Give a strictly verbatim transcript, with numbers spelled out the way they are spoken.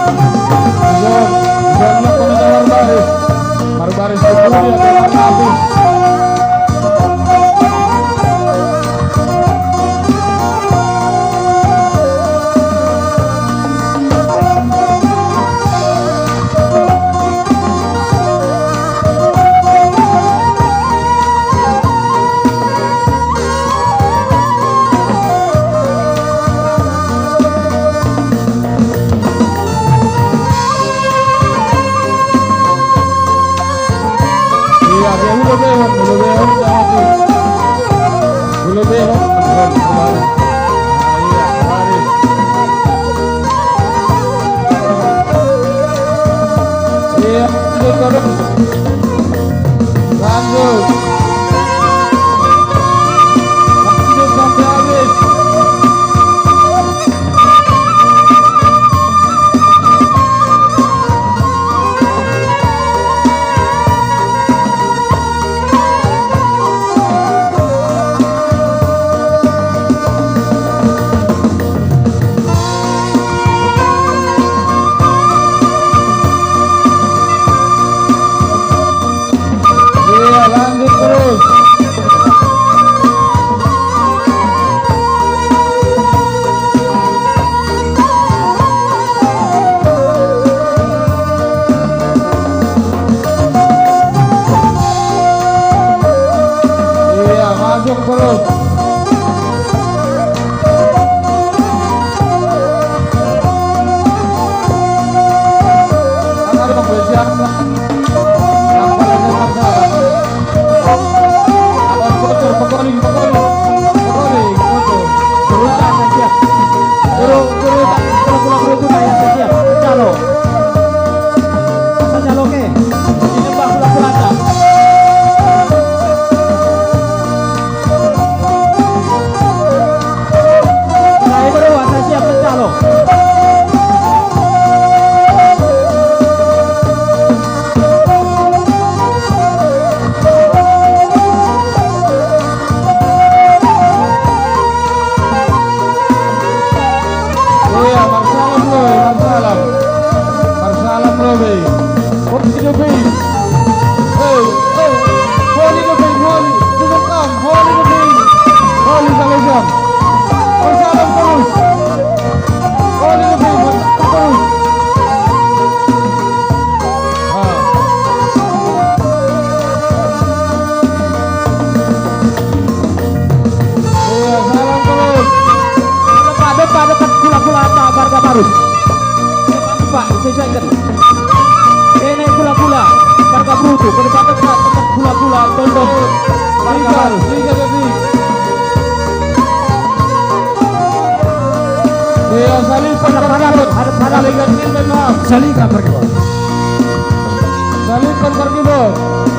John, John, John, John, John, John, John, John, John, John, John, John, John, Iya, dia ulo behon, ulo behon, jangan tu. Ulo behon, behon, kembali. Ah, iya, kembali. Iya, itu terus. Lanjut. Lanjut sampai habis. Iya, lanjut terus. Iya, masuk terus. Ada pembersihan. Abang Bocor, Pekoling, Pekoling, Pekoling, Bocor. Berusaha saya siap. Guru, guru, tak, kalau pulang guru itu kayak saya siap. Calo. Masa calo ke? Ini Bang, pulang, pulang, tak? Mulai berdua, saya siap mencalon. Iya, Marsalam, bro, Marsalam. Marsalam, bro, be. Holy the Pain. Hey, hey. Holy the Pain, Holy. Duduk, Bang. Holy the Pain. Holy Salesian. Bersalam terus. Holy the Pain, terus. Ah. Iya, salam terus. Depan, depan, depan. Gula-gula apa, Marga Barus? Pak, sesuaikan. Ini gula-gula, marga Brutu, pada pada pada gula-gula, tondong, marga Tiga, baru. Tiga, tiga. Iya, salib Hadap, hadap, hadap, hadap. Salib, salib, maaf. Salib, pergi, Bos. Salib, pergi, Bos.